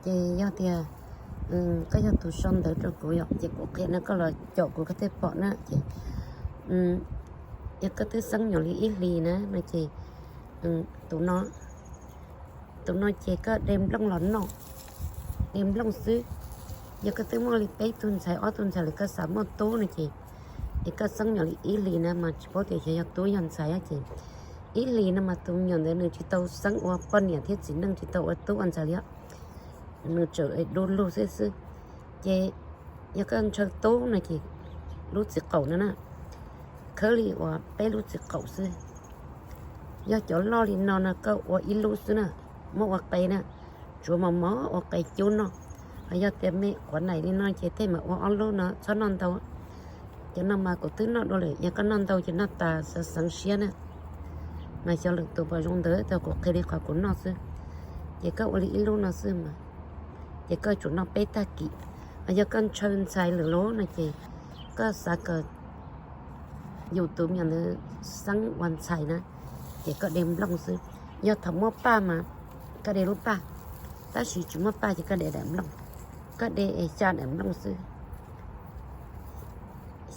Ces yog tias koj yog tus sau ntawv rau kuv yom, ces kuv qhia no koj los caum kuv koj thiaj pom na. Ces yog koj twb xeeb nyuam li ib hlis na no ces tus no, tus no ces koj de nplooj los noj, de nplooj xwb. Yog koj twb muaj li peb tug ntxhais ob tug ntxhais lawm koj xav muaj tub no ces, es koj xeeb nyuam li ib hlis na mas tsis paub tias xyov yog tub yog ntxhais ces ib hlis no mas tus me nyuam ntawd nws tsis tau xeeb ua poj niam thiab txiv neej, tsis tau ua tub ua ntxhais li, nws tseem du lug xwb xwb. Ces yog koj ntshaw tub no ces lub txiv qaum no na, khawb li uas peb lub txiv qaum xwb. Yog cov loj li no no koj ua ib lub xwb na, muab ua qe na, tsuav mos mos ua qe cub noj. Ho yog tias me quav naim li no ces tej mam ua ob lub no txhob noj ntau. Cov no mas kuv twb noj dua lawm, yog koj noj ntau ces noj tas xav xeev siab na. Mas xyov lwm tus puas zoo ntawd, tau kuv qhia li qhov kuv noj xwb. Ces koj ua li ib lub no xwb mas, ces koj tsuas noj peb tag kis. Ho yog koj ntshaw ntxhais lawm lauj no ces koj xav kom yus tus me nyuam ntawd xeeb ua ntxhais na, ces koj de nplooj xwb. Yog thaum muaj paj mas koj de lub paj, tab sis tsis muaj paj ces koj de daim nplooj. Koj de xya daim nplooj xwb.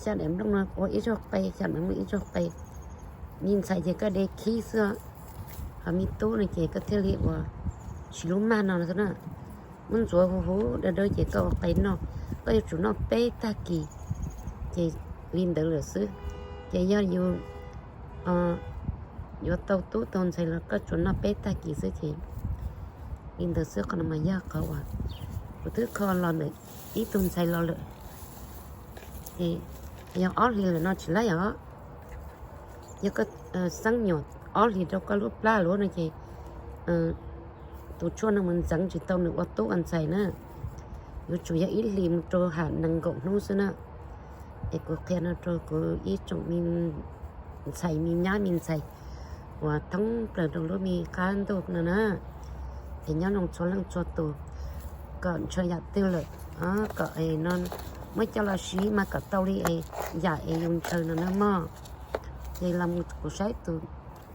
Xya daim nplooj no ua ib zaug qe, xya daim nplooj ib zaug qe. Me ntxhais ces koj de khib xwb, ho me tub no ces koj thiaj li ua siv lub maj no xwb na. Muab ntxuav huv huv dawb dawb ces koj ua qe noj. Koj yuav tsum noj peb tag kis, ces li ntawd lawm xwb. Ces yog yus yuav tau tub tau ntxhais los koj tsuas noj peb tag kis xwb ces li ntawd xwb. Qhov no mas yog qhov uas kuv twb kho los ntawm ib tug ntxhais los lawm. Ces yog ob hlis lawm no tsis laib os. Yog koj xeeb nyuam ob hlis rau koj lub plab lawm no ces tus tshuaj no mus ntxeev tsis tau nws ua tub ua ntxhais na. Yuav tsum yog ib hlis mus rau ham nees nkaum hnub xwb na. Es kuv qhia no rau kuv ib tsoom me ntxhais me nyab me ntxhais uas thoob plaws rau lub me qab ntuj no na. Es nyob zoo txhua leej txhua tus, kom ntshaw yam twg lawm, kom no muab coj los siv mas kom tau li yam es yus ntshaw no na mog. Ces los mus kuv saib tus,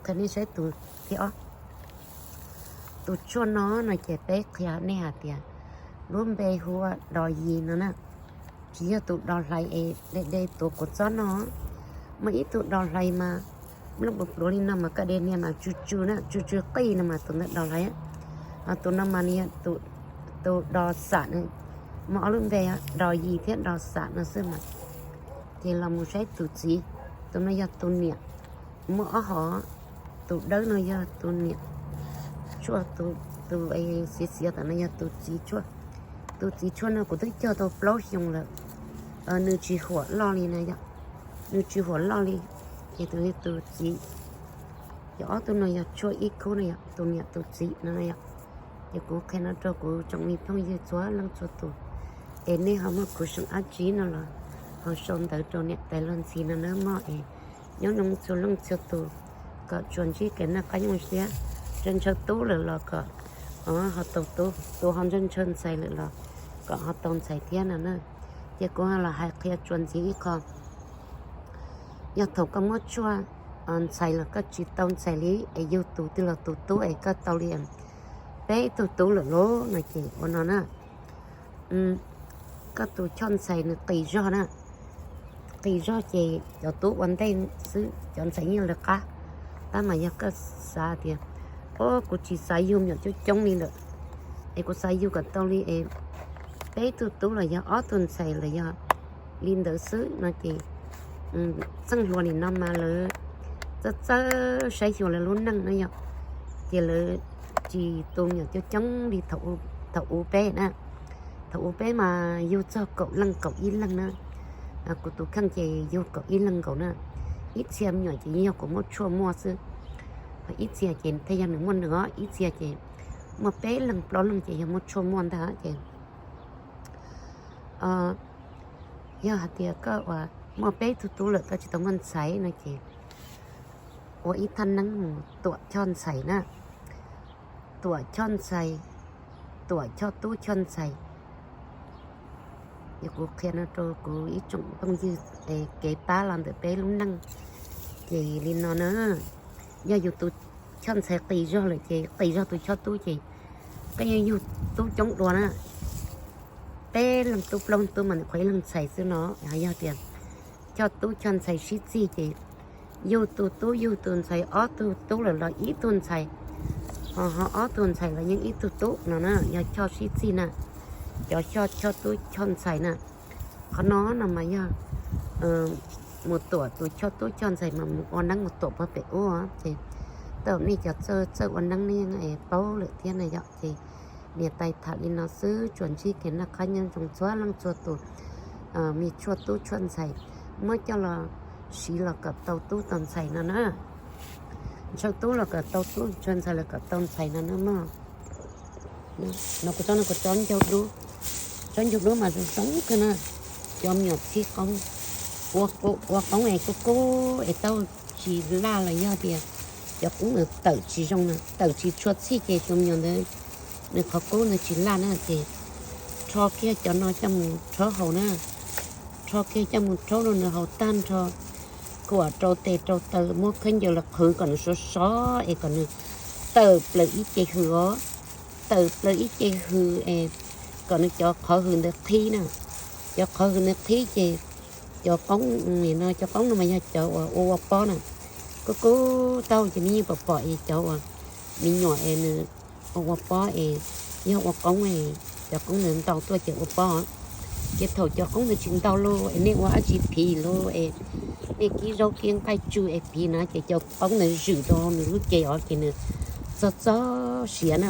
qhia nej saib tus thib ob. Tus tshuaj no no ces peb qhia nej hais tias lub npe hu ua dos yis no na. Tsis yog tus dos hlais es de de tuav kuv txob no. Muaj ib tug dos hlais mas nplooj pluav pluav li no mas koj de niag mas tsw tsw na, tsw tsw qij no mas tus ntawd dos hlais. Ho tus no mas nws yog tus dos xam na, muaj ob lub npe, dos yis thiab dos xam no xwb mas. Ces los mus saib tus txiv, tus no yog tus niam, muaj ob hom, tus dawb no yog tus niam, tshuaj tus xiav xiav tam no yog tus txiv tshuaj. Tus txiv tshuaj no kuv twb cog tau plaub xyoos lawm, nws tsis huam loj li na yom, nws tsis huam loj li. Ces tus, tus txiv, cov ob tug no yog tshuaj ib khub no yom, tus niam tus txiv no na yom. Ces kuv qhia no rau kuv tsoom me phooj ywg txhua leej txhua tus, es nej ho muaj kuv seem dab tsi no los ho sau ntawv rau niam tais luag ntxhi no nawb mog. Es nyob zoo txhua leej txhua tus, kom tsuas ntsib kev noj qab nyob zoo siab, ntshaw ntshaw tub lawm los kom ho tau tub, tus ho ntshaw ntshaw ntxhais lawm los kom ho tau ntxhais thiab no na. Ces kuv ho los hais qhia tsuas ntxiv ib qho, yog thaum koj muab tshuaj ntxhais los koj tsis tau ntxhais li es yug tus twg los tus tub es koj tau li peb tug tub lawm lauj no ces ua no na. Koj tus choj ntxhais nws qis zog na, qis zog ces cov tub ua ntej xwb, cov ntxhais yeej lawv qab. Tab mas yog koj xav tias, o, kuv tsis xav yug me nyuam coob coob li lawm, es kuv xav yug kom tau li es peb tug tub los yog ob tug ntxhais los yog li ntawd xwb no ces txheej hluas nim no mas lawv txawj txawj saib xyuas lawv lub neej na yom. Ces lawv tsis tu me nyuam coob coob li thaum ub peb na. Thaum ub peb mas yug txog kaum leej kaum ib leeg na. Kuv tus kheej ces yug kaum ib leeg nkaus na. Ib txhia me nyuam ces yog kuv muab tshuaj muaj xwb, ib txhia ces thiaj yog nws muaj nws os, ib txhia ces muaj peb leeg plaub leeg ces yog muab tshuaj muaj ntag ces yog hais tias koj uas muaj peb tug tub lawm koj tsis tau muaj ntxhais no ces ua ib thaj neeb mus tuam choj ntxhais na, tuam choj ntxhais, tuam choj tub choj ntxhais. Yog kuv qhia no rau kuv ib tsoom phooj ywg kev pab los ntawm peb lub neej ces li no na. Yog yus tus choj ntxhais qis zog lawm ces qis zog tus choj tub ces Koj yeej yug tub coob dua na, peb leeg tub plaub leeg tub mas nws qhuav ib leeg ntxhais xwb no. Yog tias choj tub choj ntxhais sib txig ces yug tus tub yug tus ntxhais, ob tug tub lawm los ib tug ntxhais, ho ho ob tug ntxhais los yeej ib tug tub no na, yog choj sib txig na. Cov choj, choj tub choj ntxhais na, qhov no no mas yog mus tuam tus choj tub choj ntxhais mas mus ua neeb mus tuam pog pem ub ces, tau nej cov txawj ua neeb nej yeej paub lawm thiab na yom. Ces niam tais tham li no xwb, tsuas ntsib kev noj qab nyob zoo txhua leej txhua tus, me tshuaj tub tshuaj ntxhais muab coj los siv los kom tau tub tau ntxhais no na. Ntshaw tub los kom tau tub, ntshaw ntxhais los kom tau ntxhais no na mog. No kuv tsob, no kuv tsob ncaug dub, tsob ncaug dub mas zoo zoo kawg na. Cov me nyuam txhij qoob, ua qoob es kub kub es tau tsis laj los yog tias cov qoob ntawd tawm tsis zoo na, tawm tsis tshua txhij ces tus me nyuam ntawd nws qhov kub ntawd tsis laj na ces rho kiag cov no coj mus rhaub haus na. Rho kiag coj mus rhaub rau nws haus tag nrho, kuam rau tes rau taw, muab khaub ncaws los qhwv kom nws sov sov es kom nws tawm plaws ib ce hws os. Tawm plaws ib ce hws es kom nws cov qhov hws ntawd qhib na. Cov qhov hws ntawd qhib ces cov qoob, cov qoob no mas yog cov uas ua ua pob na. Kub kub tau ces nej yeej pom pom es cov uas me nyuam es nws ua ua pob es yog ua qoob es cov qoob ntawd ntau tuaj ces ua pob. Ces thaum cov qoob ntawd tsis ntau lauj es nej ua dab tsi phiv lauj es nej kib zaub kib nqaij tsw es phiv na ces cov qoob ntawd zwm rau nws lub cev os ces nws txog txog siav na,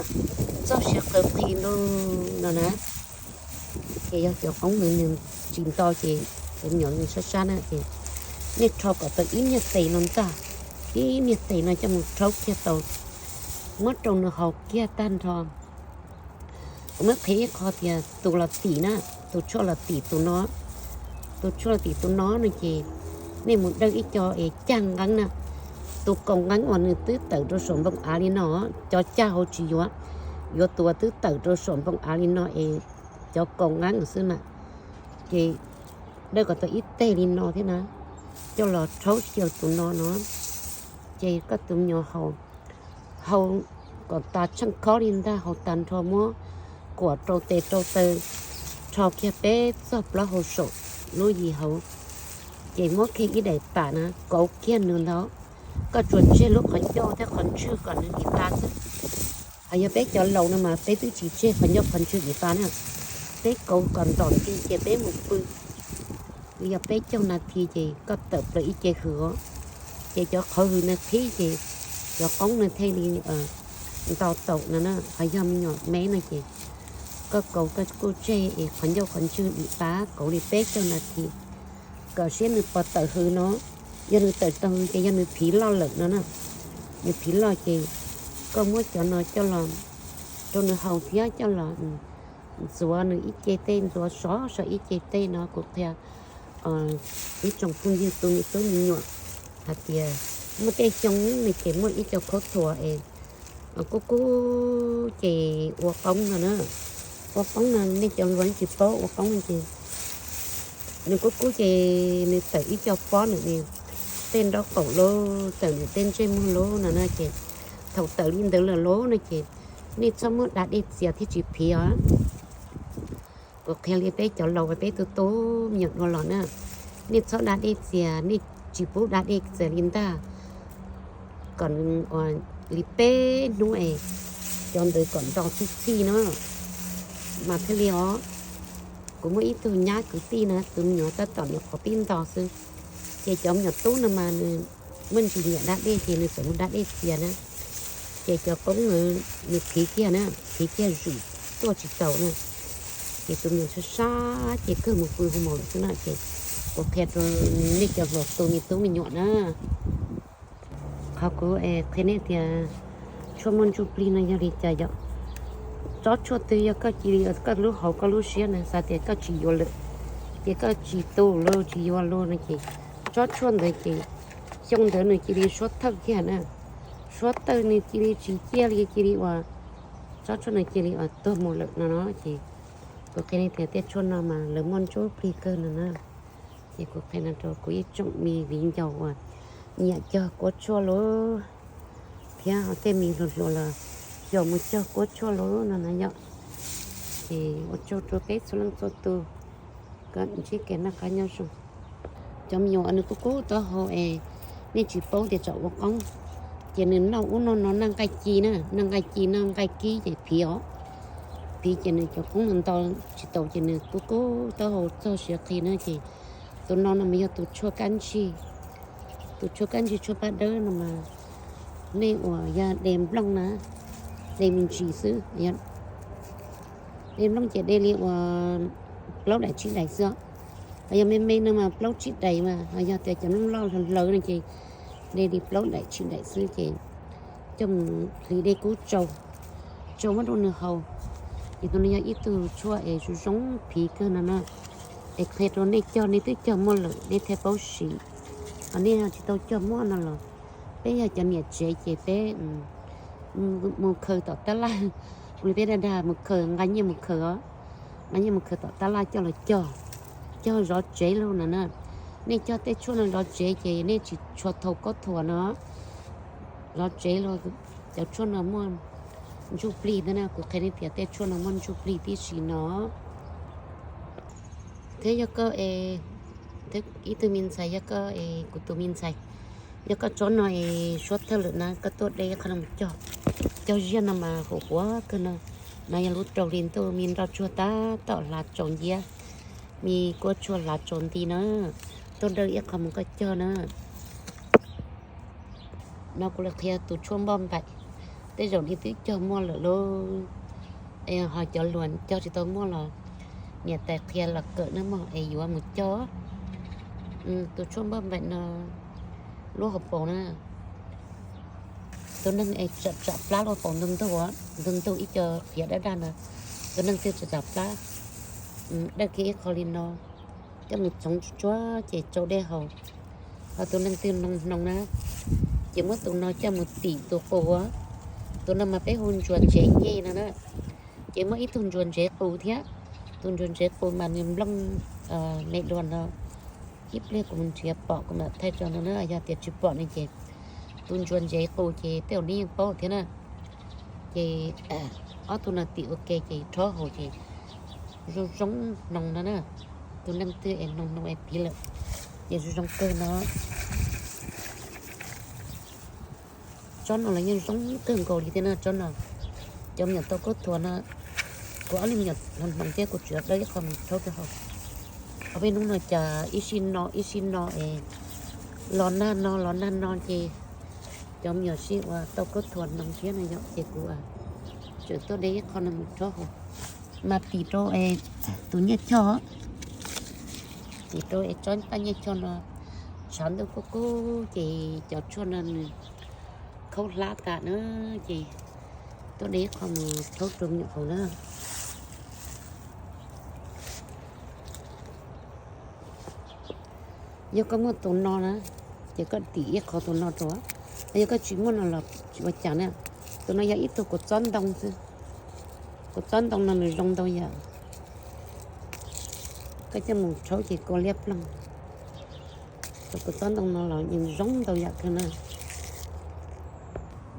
txog siav qawv qhi lauj no na. Ces yog cov qoob ntawd nws tsis ntau ces cov me nyuam nws sab sab na ces nej rho kom tau ib niag tes no ntag, ib niag tes no coj mus rhaub kiag tau, muab rau nws haus kiag tag nrho. Kuv muab qhia ib qho tias tus los tim na, tus tshuaj los tim tus no, tus tshuaj los tim tus no no ces nej mus dawj ib co es caj nqeeb na. Tus kaus nqeeb uas nws twb tawm rau saum npoo av li no, cov caj hauv tsis yuav, yuav tus uas twb tawm rau saum npoo av li no es cov kaus nqeeb xwb na. Ces dawj kom tau ib teg li no thiab na, coj los rhaub xyaw tus no no, ces koj tus me nyuam haus, haus kom tas tsheej khob li ntag, haus tag nrho muab kuam rau tes rau taw, rho kiag peb txoj plaub hau saum lub yim hauv, ces muab kiag ib daim pam na kauv kiag nws ntawd. Koj tsuas tseg lub qhov ncauj thiab qhov ntswg kom nws dim ta xwb. Ho yog peb cov laus no mas peb twb tsis tseg qhov ncauj qhov ntswg dim ta na, peb kauv kom ntom nti ces peb mus pw li yog peb caug nas this ces koj tawm plaws ib ce hws os. Ces cov qhov hws ntawd qhib ces cov qoob ntawd thiaj li ntau taum no na. Ho yog me nyuam me no ces koj kauv koj kuj tseg es qhov ncauj qhov ntswg dim ta kauv li peb caug nas this kom siab nws puas tawm hws no. Yog nws tawm tau hws ces yog nws phiv loj lawm no na. Nws phiv loj ces koj muab cov no coj los rau nws haus thiab coj los ntxuav nws ib ce tej, ntxuav sov sov ib ce tej no. Kuv qhia ib tsoom phooj ywg tus me tub me nyuam hais tias muaj tej xyoo no ces muaj ib co khaub thuas es kub kub ces ua qoob no na. Ua qoob no nej cov hluas tsis paub ua qoob no ces nws kub kub ces nws tawm ib co pob nws tej nraub qaum lauj, tawm nws tej ntsej muag lauj no na. Ces thaum tawm li ntawd lawm lauj no ces nej txhob muab da dej txias thiaj tsis phiv os. Kuv qhia li peb cov laus peb tus tub me nyuam dua los na, nej txhob da dej txias, nej tsis pub da dej txias li ntag. Kom nws ua li peb hnub es cov ntawd kom nto txhij txhij na mas thiaj li os. Kuv muaj ib tug nyab kwv tij na, tus me nyuam tab tom nws qhuav pib nto xwb, ces cov me nyuam tub no mas nws muaj ntsis nyiam da dej ces nws txawm mus da dej txias na. Ces cov qoob nws phiv kiag na, phiv kiag zwm tuaj tsis taus na. Ces tus me nyuam sab sab ces kawg mus pw hu maus lawm xwb na. Ces kuv qhia rau nej cov hluas tus me tub me nyuam na. Qhov kuv qhia nej tias tshuaj muaj ntsuj plig no yog li cas yom? Tsob tshuaj twg yog koj cia li koj lub hauv koj lub siab na xav tias koj tsis yuav lawm, ces koj tsis tu lawm tsis yuav lawm no ces tsob tshuaj ntawd ces xyoo ntawd nws cia li suab thawj kiag na, suab thawj nws cia li tsis ciaj li, cia li ua, tsob tshuaj nws cia li ua tuag mus lawm no no. Ces kuv qhia nej tias tej tshuaj no mas lawv muaj ntsuj plig kawg no na. Ces kuv qhia no rau kuv ib tsoom me viv ncaus uas nyiam cog kuab tshuaj lauj, thiab tej me hluas hluas los Yog mus cog kuab tshuaj lawm no na yom. Ces ua tsaug rau peb txhua leej txhua tus, kom ntsib kev noj qab nyob zoo. Cov me nyuam nws kub kub taub hau es nej tsis paub tias tsam ua qoob, ces nws noj ub noj no, noj nqaij ci na, noj nqaij ci noj nqaij kib ces phiv os. Phiv ces nws cov koob nws nto tsis tau ces nws kub kub taub hau txog siav qhi na. Ces tus no no mas yog tus tshuaj kab ntsig, tus tshuaj kab ntsig tshuaj paj dawb no mas nej uas yog de nplooj na, de me ntsis xwb. De nplooj ces de li uas plaub daim tsib daim xwb os. Ho yog me me no mas plaub tsib daim mas, ho yog tias cov nplooj loj hlawv hlawv no ces de li plaub daim tsib daim xwb ces coj mus hliv dej kub tsau, tsau muab rau nws haus. Ces tus no yog ib tug tshuaj es zoo zoo phiv kawg no na. Es qhia rau nej cog, nej twb cog muaj lawm nej thiaj paub siv, ho nej tsis tau cog muaj no los peb yog cov niam tsev ces peb mus khaws tom tab laj, ua li peb dag dag mus khaws, nqa nyiaj mus khaws os, nqa nyiaj mus khaws tom tab laj coj los cog, cog zov tsev lauj no na. Nej cog tej tshuaj no zov tsev ces nej tsis tshua thau kob thuas no. Zov tsev los cov tshuaj no muaj ntsuj plig ntag na, kuv qhia nej tias tej tshuaj no muaj ntsuj plig tib si no. Thiab yog koj, ib tug me ntxhais, yog koj es kuv tus me ntxhais, yog koj tsob no es suab thawj lawm na koj tuaj de qhov no mus cog, cog ziag no mas huv huav kawg no. No yog lub rau hli ntuj me nroj tsuag tab tom hlav tsaus nciab, me kuab tshuaj hlav tsaus nti na. Tuaj de ib qho mus koj cog na. No kuv li qhia tus tshuaj npoj npaim, tej zaum nej twb cog muaj lawm lauj, ho cov luag cog tsis tau muaj los niam tais qhia los kawm na mog es yuav mus cog. Tus tshuaj npoj npaim no lub hauv paus na, tus neeg es tsam tsam plab lub hauv paus ntug ntug, ntug ntug ib co qhiav dab daj na, tus neeg twg tsam tsam plab, daj kiag ib qho li no, coj mus txhoov tsuag tsuag ces tsau dej haus. Ho tus neeg twg hnoos hnoos na, ces muab tus no coj mus tim tus qus, tus no mas peb hu ntsuas ntsev ncej no na. Ces muaj ib tug ntsuas ntsev qus thiab, tus ntsuas ntsev qus mas nws nplooj me dua no, ib pliag kuv mus nrhiav pom kuv mam thaij rau no na, yog tias tsis pom no ces tus ntsuas ntsev qus ces tej zaum nej yeej paub thiab na. Ces ob tug no tim ua ke ces rhaub haus ces zoo zoo hnoos no na. Tus neeg twg es hnoos hnoos es phiv lawm ces zoo zoo kawg no. Tsob no los yeej zoo kawg nkaus li thiab na tsob no. Cov me nyuam tau kub thuas no, kuv ob leeg me nyuam hloov hloov thiab kuv tsuas dawb ib qho mus rhaub rau hauv. Ob peb hnub no cas ib sij no ib sij no es los nag no los nag no ces cov me nyuam sij uas tau kub thuas hnoos thiab no yom ces kuv tseem tuaj de ib qho no mus rhaub hauv. Mas tim rau tus nyiaj choj, tim rau es tsob paj nyiaj choj no tshav ntuj kub kub ces cov tshuaj no nws khaub hlab tas na, ces tuaj de ib qho mus rhaub rau me nyuam hauv na. Yog koj muaj tus no na, ces koj tim ib qho tus no rau. Yog koj tsis muaj no los tsis ua cas na. Tus no yog ib tug kua txob ntoo xwb. Kua txob ntoo no nws zoo ntau yam, koj coj mus rhaub ces kua liab ploog. Tus kua txob ntoo no los yeej zoo ntau yam kawg na.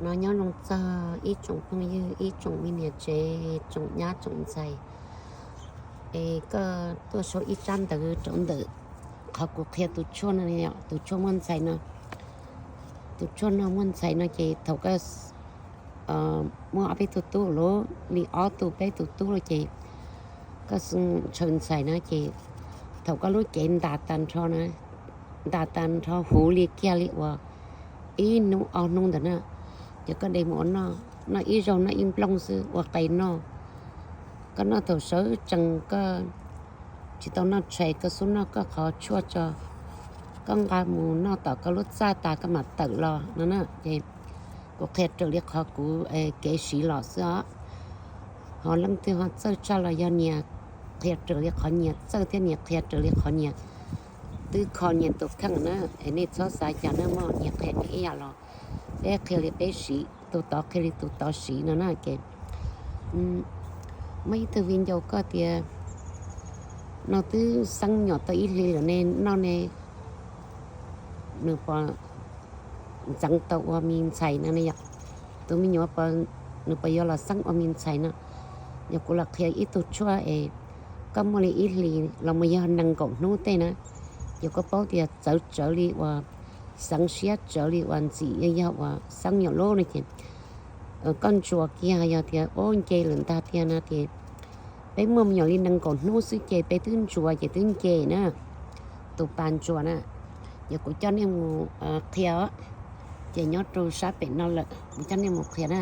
No nyob zoo txog ib tsoom phooj ywg, ib tsoom me niam tsev, tsoom nyab tsoom ntxhais, es koj tuaj sau ib tsab ntawv rau ntawm qhov kuv qhia tus tshuaj no, tus tshuaj muaj ntxhais no. Tus tshuaj no muaj ntxhais no ces thaum koj muaj ob peb tug tub lawm, li ob tug peb tug tub lawm ces koj ntshaw ntxhais no ces thaum koj lub cev ntas tag nrho na, ntas tag nrho huv li kiag li uas ib hnub ob hnub ntawd na, ces koj de mus ua noj, noj ib zaug noj ib nplooj xwb ua qe noj. Koj noj thaum sawv tsees koj tsis tau noj tshais koj xub noj koj qhov tshuaj tso, koj nqa mus noj tom koj lub txaj tas koj mam tawm los no na. Ces kuv qhia raws li qhov kuv kev siv los xwb os. Ho leej twg ho txawj tshaj los yog nias qhia raws li qhov nias txawj thiab nias qhia raws li qhov nias twb kho nias tus kheej na, es nej txhob xav cas na mog, nias qhia nias ib yam los peb qhia li peb siv, tus tod qhia li tus tod siv no na. Ces muaj ib tug viv ncaus koj tias no twb xeeb me nyuam tau ib hlis lawm ne, noj ne, nws puas ntxeev tau ua me ntxhais no ne yom? Tus me nyuam puas nws puas yuav los xeeb ua me ntxhais no. Yog kuv los qhia ib tug tshuaj es koj muaj li ib hlis los mus yog nees nkaum hnub tej na, ces koj paub tias txawv tsawv li uas xeev siab tsawv li uas ntxim yog uas xeeb nyuam lub no ces koj ntsuas kiag yog tias ub nce lawm ntag tiag na ces peb muaj me nyuam li nees nkaum hnub xwb ces peb twb ntsuas ces twb nce na. Tus pas ntsuas na, yog kuv coj nej mus qhia os, ces nyob rau sab pem no lawm kuv coj nej mus qhia na.